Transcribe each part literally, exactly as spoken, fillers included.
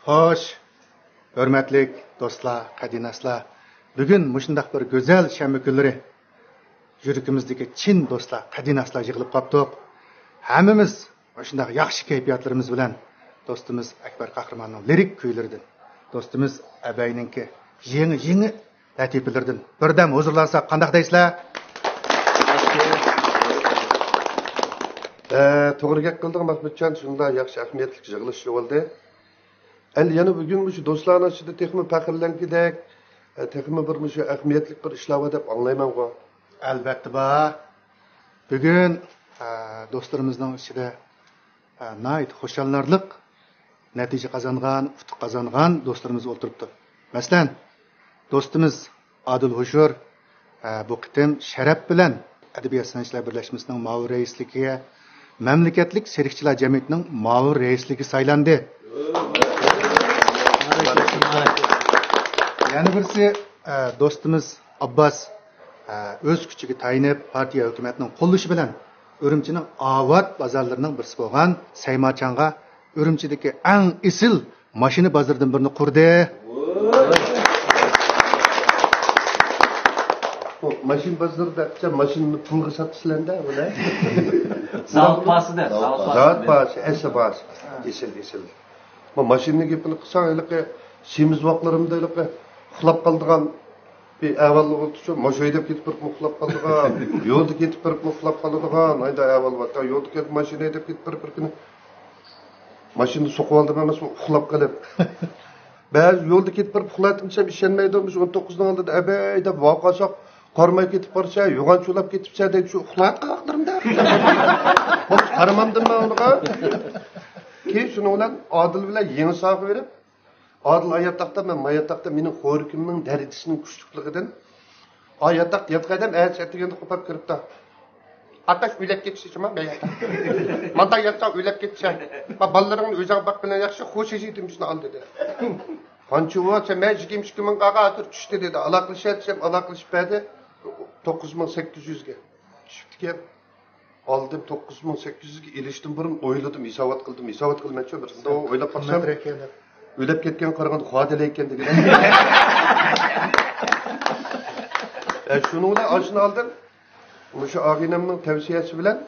خوش، ھۆرمەتلىك دوستلار، قەدىناسلار، بۈگۈن مۇشۇنداق بىر گۈزەل شەنبە كۈنلىرى يۈرىكىمىزدىكى چىن دوستلار، قەدىناسلار يىغىلىپ قاپتۇق. ھەممىمىز مۇشۇنداق ياخشى كەيپىياتلىرىمىز بىلەن دوستىمىز ئەكبەر قەھرىماننىڭ لىرىك كۈيلىرىدىن، دوستىمىز ئەبەينىڭكى يېڭى، يېڭى لەتىپىلىرىدىن بىردەم ھۇزۇرلانساق قانداق دەيسىلەر؟ ئە، توغرا گەپ قىلدىڭ مەھمۇتجان، شۇنداق ياخشى ئەھمىيەتلىك يىغىلىش بولدى. ئەمدى يەنە بۈگۈن مۇشۇ دوستلارنىڭ ئىچىدە تېخىمۇ پەخىرلەنگۈدەك، ئە، تېخىمۇ بىر مۇشۇ ئەھمىيەتلىك بىر ئىشلار بار دەپ ئاڭلايمەنغۇ. ئەلۋەتتە بار. بۈگۈن، ئە، دوستلىرىمىزنىڭ ئىچىدە، ئە، ناھايىتى خۇشاللىنارلىق نەتىجە قازانغان، ئۇتۇق قازانغان دوستلىرىمىز ئولتۇرۇپتۇ. مەسىلەن، دوستىمىز ئادىل ھوشۇر، ئە، بۇ قېتىم شەرەپ بىلەن ئەدەبىيات سىنچىلار بىرلەشمىسىنىڭ مۇئاۋىن رەئىسلىكىگە، مەملىكەتلىك سېرىقچىلار جەمئىيىتىنىڭ مۇئاۋىن رەئىسلىكىگە سايلاندى. يەنە بىرسى، ئە، دوستىمىز ئابباس، ئە، ئۆز كۈچىگە تايىنىپ، پارتىيە، ھۆكۈمەتنىڭ قوللىشى بىلەن ئۈرۈمچىنىڭ ئاۋات بازارلىرىنىڭ بىرسى بولغان سەيماچانغا ئۈرۈمچىدىكى ئەڭ ئېسىل ماشىنا بازىرىدىن بىرنى قۇردى. بۇ ماشىنا بازىرىدا ئەپچە ماشىنىنى پۇلغا ساتىسىلەر-دە، بۇلار. زاۋۇت باھاسىدا، زاۋۇت زاۋۇت باھاسىدا. باھاسى، ئەسلى باھاسى. ئېسىل، ئېسىل. بۇ ماشىنىنىڭ گېپىنى قىلساڭ، ھېلىقى سېمىز ۋاقىتلىرىمدا ھېلىقى ئۇخلاپ قالىدىغان بىر ئەھۋال بولۇپتۇ. ماشىنا ھەيدەپ كېتىپ بېرىپمۇ ئۇخلاپ قالىدىغان، يولدا كېتىپ بېرىپمۇ ئۇخلاپ قالىدىغان، ئايدا ئەھۋال بار. يولدا كېتىپ ماشىنا ھەيدەپ كېتىپ بېرىپ، بىر كۈنى ماشىنىدا سوقۇۋالدىم ئەمەسمۇ، ئۇخلاپ قېلىپ. بەزى يولدا كېتىپ بېرىپ ئۇخلاۋاتقان دېسەم ئىشەنمەيدۇ. مۇشۇ ئون توققۇزنىڭ ئالدىدا ئەبەي دەپ ۋارقىرىساق، قارىماي كېتىپ بارسا، يوغان چۇۋلاپ كېتىپسەن دەيدۇ، شۇ ئۇخلاۋاتقان ۋاقىتلىرىمدا. قارىمامدىمەن ئۇنىڭغا. كېيىن شۇنىڭ بىلەن ئادىل بىلەن يېڭى ساغا بېرىپ، ئادىل ئاياتاقتا، مەن ماياتاقتا، مېنىڭ خورىكىمنىڭ دەرىجىسىنىڭ كۈچلۈكلۈكىدىن ئاياتاق ياتقان ئادەم ئەتىسى ئەتىگەندە قوپاپ كىرىپتۇ. ئاتاش ئۆيلەپ كېتىشى شۇما مەن ياتاق. ماندا ياتساڭ ئۆيلەپ كېتىشە. ما بالىلىرىڭنى ئۆزۈڭ باق بىلەن ياخشى، خوش يېشى دېمىشنى ئالدى دېدى. قانچە بولسا مەن يىگىرمە ئىككى مىڭ قالغان ھازىر چۈشتى دېدى. ئالاقىلىشە دېسەم ئالاقىلىشىپ بەردى. توققۇز مىڭ سەككىز يۈزگە چۈشۈپتىكەن. ئالدىم توققۇز مىڭ سەككىز يۈزگە ئېلىشتىن بۇرۇن ئويلىدىم، ھېسابات قىلدىم، ھېسابات قىلمايچۇ بىر ئويلاپ باقسام، قىممەترەك ئىكەن دەپ. ئۆلۈپ كەتكەن قارىغاندا خۇدالەي ئىكەن دېگەن. ئە، شۇنىڭ بىلەن ئاشۇنى ئالدىم. مۇشۇ ئاغىنەمنىڭ تەۋسىيەسى بىلەن،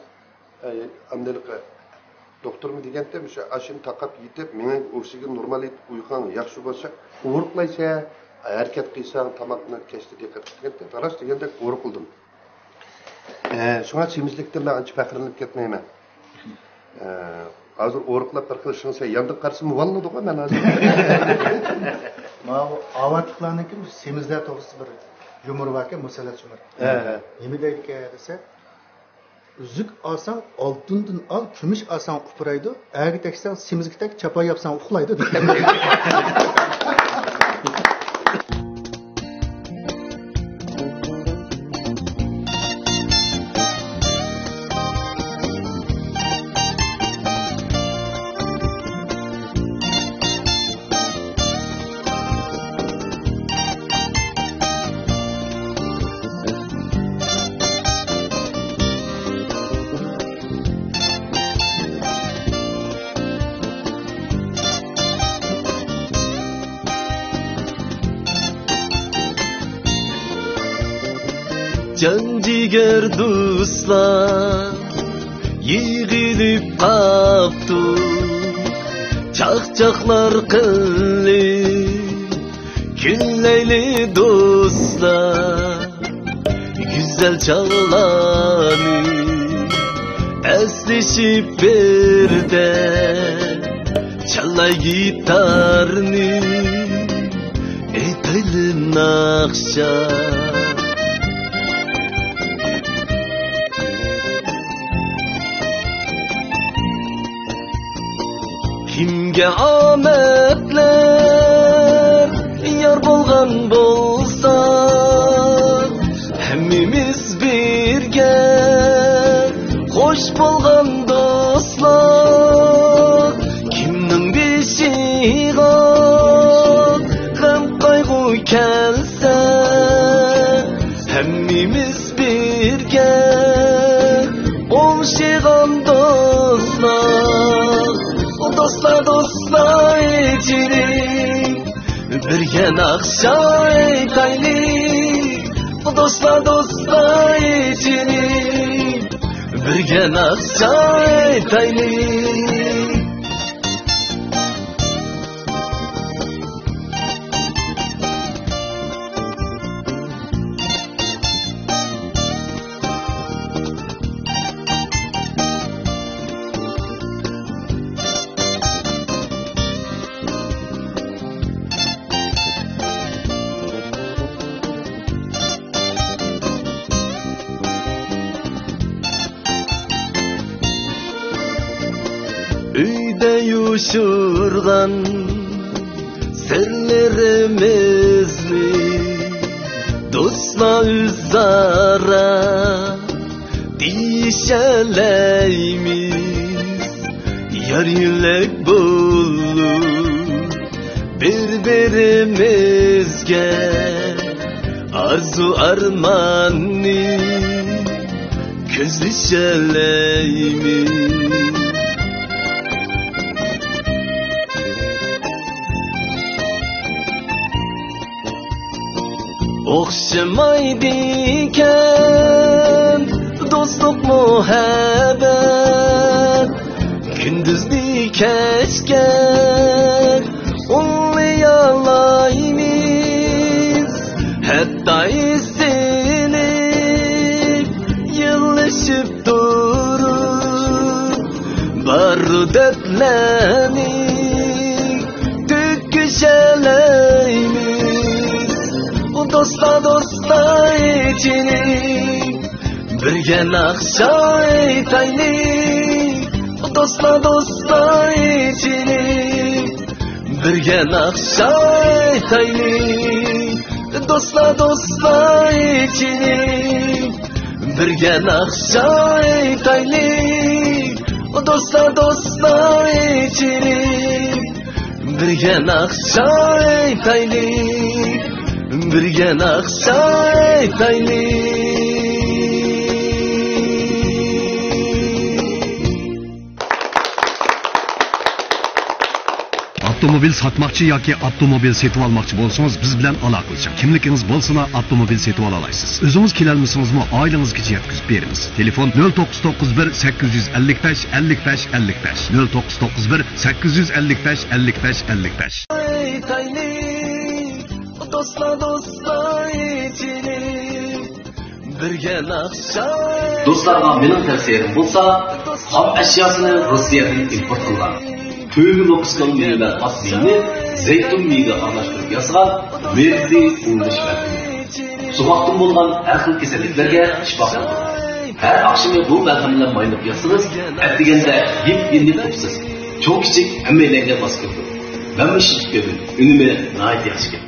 ئە، ئامدىلىقى دوختۇرمۇ دېگەنتى، مۇشۇ ئاشۇنى تاقاپ يېتىپ، مېڭەڭگە ئوكسىگېن نورمال يېتىپ، ئۇيقۇڭ ياخشى بولسا، ئورۇقلايسەن، ھەرىكەت قىلساڭ، تاماقنى كەچتە دىققەت قىلىپ دېگەنتى. راست دېگەندەك ئورۇقلىدىم. ئە، شۇڭا سېمىزلىكتىن مەن ئانچە پەخىرلىنىپ كەتمەيمەن. ئە، ھازىر ئورۇقلاپ بىر خىل شىڭسەي ياندىن قارىسىمۇ ۋاللىدىغۇ مەن ھازىر. ماۋۇ ئاۋاتلىقلارنىڭكى سېمىزلەر توغرىسىدا بىر يۇمۇر باركەن، مۇسەللەت يۇمۇر. ھە، ھە. نېمە دەيدىكەن دېسە، ئۈزۈك ئالساڭ ئالتۇندىن ئال، كۈمۈش ئالساڭ ئۇپرايدۇ، ئەرگە تەگسەڭ سېمىزگە تەگ، چاپان ياپساڭ ئۇخلايدۇ دېگەن. جان جىگەر دوستلار يىغىلىپ قاپتۇ، چاقچاقلار قىلىپ كۈنلەيلى دوستلار، گۈزەل چاغلارنى ئەسلىشىپ بىردە، چالاي گىتارنى، ئېيتايلى ناخشا. كىمگە ئامەتلەر يار بولغان بولسا، ھەممىمىز بىرگە خوش بولغان دوستلار. كىمنىڭ بېشىغا غەم قايغۇ كەلسە، ھەممىمىز بىرگە ئوڭشىغان دوستلار. دوستلار، دوستلار، جېنىم بىرگە ناخشا ئېيتايلى، دوستلار، دوستلار ئېيتىلى. بىرگە ناخشا ئېيتايلى. ئۆيدە يوشۇرغان سىرلىرىمىزنى دوستلار ئۆزئارا دېيىشەلەيمىز. يار يۆلەك بولۇپ بىر-بىرىمىزگە ئارزۇ ئارماننى كۆزلىشەلەيمىز. ئوخشىمايدىكەن دوستلۇق مۇھەببەت، كۈندۈزنى كەچكە ئۇلىيالايمىز. ھەتتا ئېسىنىپ يىغلىشىپ تۇرۇپ، بارلىق دەردلەرنى تۆكۈشەلەيمىز. دوستلار، دوستلار ئېيتىلى، بىرگە ناخشا ئېيتايلى. دوستلار، دوستلار ئېيتىلى، بىرگە ناخشا ئېيتايلى. دوستلار، دوستلار ئېيتىلى، بىرگە ناخشا ئېيتايلى. دوستلار، دوستلار ئېيتىلى، بىرگە ناخشا ئېيتايلى، بىرگە ناخشا ئېيتايلى. ئاپتوموبىل ساتماقچى ياكى ئاپتوموبىل سېتىۋالماقچى بولسىڭىز، بىز بىلەن ئالاقىلىشىڭ. كىملىكىڭىز بولسىلا ئاپتوموبىل سېتىۋالالايسىز. ئۆزىڭىز كېلەلمىسىڭىزمۇ، ئائىلىڭىزگىچە يەتكۈزۈپ بېرىمىز. تېلېفون: نۆل توققۇز توققۇز بىر، سەككىز يۈز ئەللىك بەش، ئەللىك بەش، ئەللىك بەش، نۆل توققۇز توققۇز بىر، سەككىز يۈز ئەللىك بەش، ئەللىك بەش، ئەللىك بەش. ئېيتايلى، دوستلار، دوستلار ئېيتىلى، بىرگە ناخشا. دوستلارغا مېنىڭ تەۋسىيەم بولسا، خام ئەشياسىنى روسىيەدىن ئىمپورت قىلغان تۆگە لوكۇسكال مېۋە ئاس مېيىنى زەيتۇن مېيىگە ئارىلاشتۇرۇپ ياسىغان مېرسى ئۇۋۇلىنىش مەلھىمى. سوغۇقتىن بولغان ھەر خىل كېسەللىكلەرگە شىپا قىلىدۇ. ھەر ئاخشىمى بۇ مەلھەم بىلەن مايناپ ياتسىڭىز، ئەتىگەندە يېپيېنىك قوپىسىز. چوڭ-كىچىك ھەممەيلەنگە ماس كېلىدۇ. مەنمۇ ئىشلىتىپ كۆردۈم. ئۈنۈمى ناھايىتى ياخشىكەن.